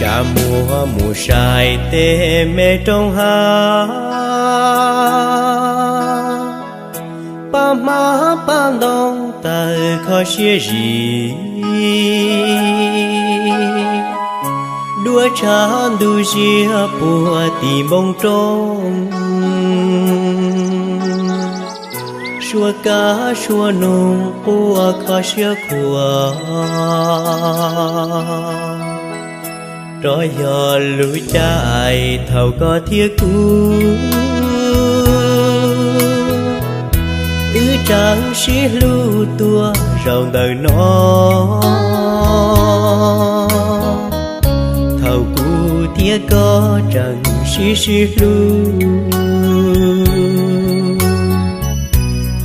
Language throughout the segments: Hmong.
Kav muab mus saib tej me roob hav, paj hmab paj ntoo tawg kho siab zis, duab tshav ntuj ziab puag tim npoo roob, suab kab suab noog quaj kho siab khuav. Rov yog lub caij thaum koj thiab kuv, wb tseem sib hlub tuaj zaum ntawm no. Thaum kuv thiab koj tseem sib sib hlub,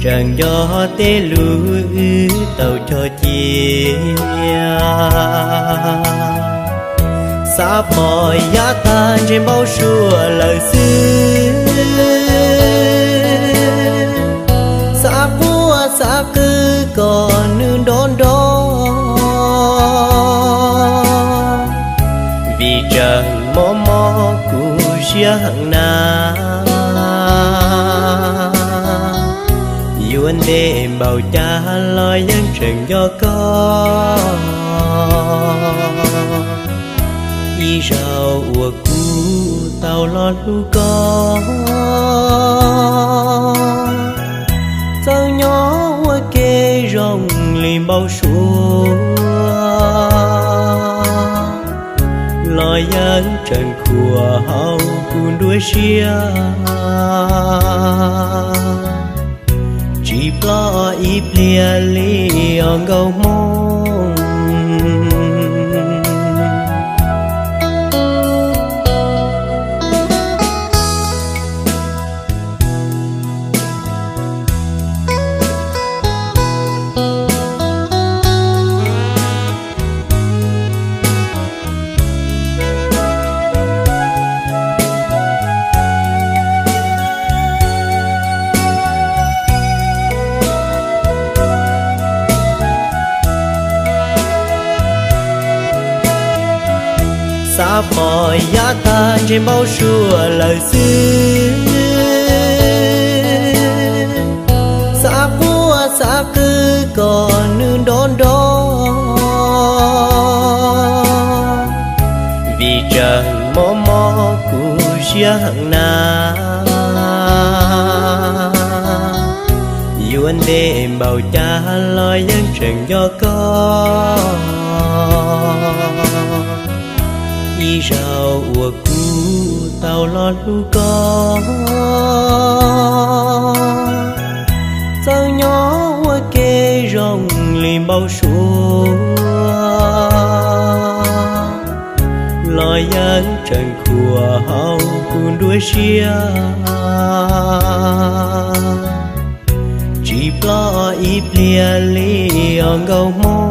tseem nco tej lus wb tau cog cia. Xav pom yav tag ntsej npau suav lawm xwb, xav quaj xav qw kom nws nrov nrov, vim tseem mob mob kuv siab heev na. Yuav ntev npaum cas los yeej tseem nco koj, ib zaug uas kuv tau los hlub koj. Txawm nyob ua ke zoo li npau suav, los yeej tseem khuam hauv kuv nruab siab. Tsis ploj ib pliag li os nkauj Hmoob. Xav pom yav tag ntsej npau suav lawm xwb, xav quaj xav qw kom nws nrov nrov, vim tseem mob mob kuv siab heev na. Yuav ntev npaum cas los yeej tseem nco koj, ib zaug uas kuv tau los hlub koj. Txawm nyob ua ke zoo li npau suav, los yeej tseem khuam hauv kuv nruab siab. Tsis ploj ib pliag li os nkauj Hmoob.